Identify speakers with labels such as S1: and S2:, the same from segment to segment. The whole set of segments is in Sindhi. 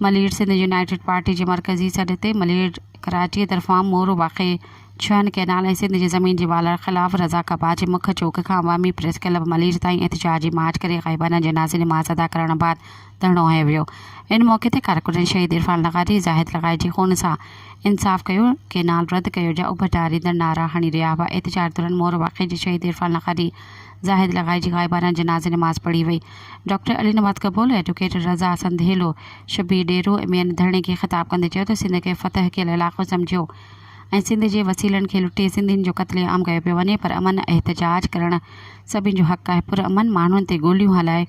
S1: ملير سنڌ يونائيٽيڊ پارٽي جي مرڪزي سڏ تي ملير ڪراچي طرفان مورو واقع ڇهن ڪئنال ۽ سنڌ جي زمين جي والار خلاف رزاق آباد جي مک چوڪ کان عوامي پريس ڪلب ملير تائين احتجاجي مارچ ڪري غائبانه جنازي نماز ادا ڪرڻ بعد ڌرڻو هنيو ويو. ان موقعي تي ڪارڪنن شهيد عرفان لغاري، زاهد لغاري جي خون سان انصاف ڪيو، ڪئنال رد ڪيو جا اڀ ٽاريندڙ نعرا هڻي رهيا هئا. احتجاج دوران مور واقعي جي شهيد عرفان لغاري، زاهد لغاري جي غائبانه جنازي نماز پڙهي وئي. ڊاڪٽر علي نواز گبول، ايڊووڪيٽ رضا سنڌيلو، شبير ڏيرو ۽ ٻين ڌرڻي کي خطاب ڪندي چيو ته سنڌ کي فتح ڪيل علائقو سمجهيو ۽ سنڌ جي وسيلن کي لٽي سنڌين جو قتل عام ڪيو پيو وڃي پر امن احتجاج ڪرڻ سڀني جو حق آهي پر امن ماڻهن تي گوليون هلائي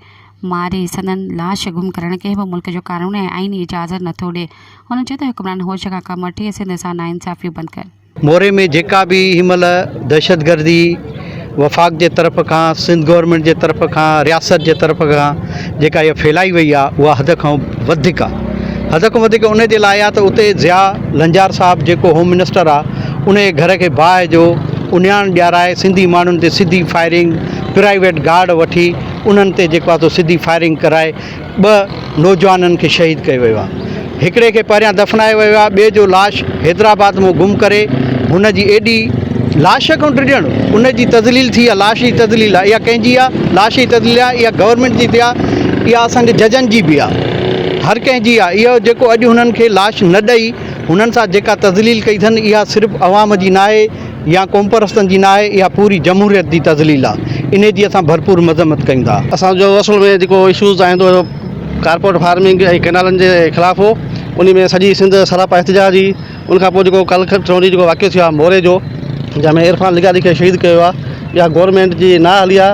S1: ماري سندن لاش گم ڪرڻ ڪنهن به ملڪ جو قانون ۽ آئين اجازت نٿو ڏي. هن چيو ته حڪمران هوش کان ڪم وٺي ۽ سنڌ سان ناانصافيون بند ڪن.
S2: موري ۾ جيڪا به هن مهل دهشتگردي وفاق جي طرف کان سنڌ گورنمينٽ جي طرف کان رياست جي طرف کان جيڪا اها ڦهلائي وئي آهي اها حد کان وڌيڪ آهي حد کان وڌيڪ ان جي لاء آهي ته اتي ضياء لنجار صاحب جيڪو هوم منسٽر آهي ان جي گهر کي باهه جو اڃاڻ ڏيارائي سنڌي ماڻهن تي سڌي فائرنگ پرائيويٽ گارڊ وٺي انهن تي جيڪو آهي سو سڌي فائرنگ ڪرائي ٻه نوجوانن کي شهيد ڪيو ويو آهي. هڪڙي کي پهريان دفنايو ويو آهي ٻئي جو لاش حيدرآباد مان گم ڪري هن جي ايڏي لاش کان ڊڄڻ ان جي تذليل ٿي آهي لاش جي تذليل آهي اها ڪنهن جي آهي لاش جي تذليل آهي اها گورنمينٽ جي به آهي اها اسان جي ججن جي به آهي هر ڪنهن جي آهي اهو جيڪو اڄ هنن کي لاش نه ڏئي هنن سان جيڪا تذليل ڪئي اٿن اها صرف عوام جي ناهي يا قومپرستن جي ناهي اها پوري جمهوريت جي تذليل آ انهي جي اسان ڀرپور مذمت ڪيون ٿا.
S3: اسان جو اصل ۾ جيڪو اشوز آهن اهو ڪارپوريٽ فارمنگ ۽ ڪئنالن جي خلاف هو انهي ۾ سڄي سنڌ سراپا احتجاج هئي ان کان پوء جيڪو ڪالهه ٽيون ڏينهن جيڪو واقعو ٿيو آهي موري جو جنهن ۾ عرفان لغاري کي شهيد ڪيو ويو آهي اها گورنمينٽ جي نااهلي آهي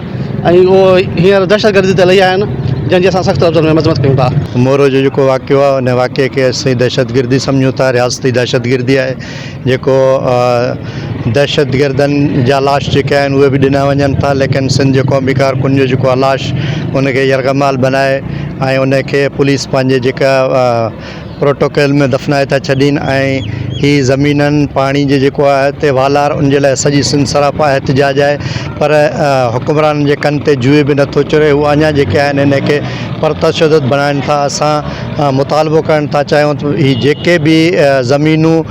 S3: ۽ اهو هينئر دهشتگردي تي لهي آيا آهن جنهن جي اسان سخت لفظن ۾ مذمت ڪيون ٿا.
S2: مورو جو جيڪو واقعو آهي ان واقعي کي اسين دهشتگردي سمجهون ٿا رياستي دهشتگردي آهي جيڪو دهشتگردن جا لاش جيڪي آهن اهي به ڏنا وڃن ٿا ليڪن سنڌ جي قومي ڪارڪن جو جيڪو آهي لاش ان کي يرغمال بنائي ۽ ان کي پوليس پنهنجي جيڪا پروٽوڪول ۾ دفنائي ٿا ڇڏين ۽ هي زمينن پاڻي جي جيڪو آهي هتي والار ان جي لاء سڄي سنڌ سراپا احتجاج آهي پر حڪمرانن جي ڪن تي جوئي به نٿو چري هو اڃا جيڪي آهن ان کي پرتشدد بڻائن ٿا اسان مطالبو ڪرڻ ٿا چاهيون ته هي جيڪي به زمينون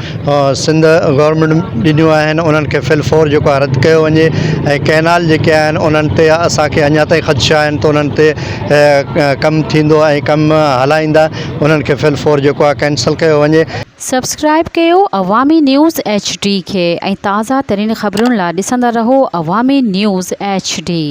S2: سنڌ گورنمينٽ ڏنيون آهن انهن کي في الفور جيڪو آهي رد ڪيو وڃي ۽ ڪئنال جيڪي آهن انهن تي اسانکي اڃا تائين خدشا آهن ته انهن تي ڪم ٿيندو ۽ ڪم هلائيندا انهن کي في الفور جيڪو آهي ڪينسل ڪيو وڃي.
S1: سبسڪرائيب ڪيو عوامي نيوز ايڇ ڊي کي ۽ تازه ترين خبرن لا ڏسندا رهو عوامي نيوز ايڇ ڊي.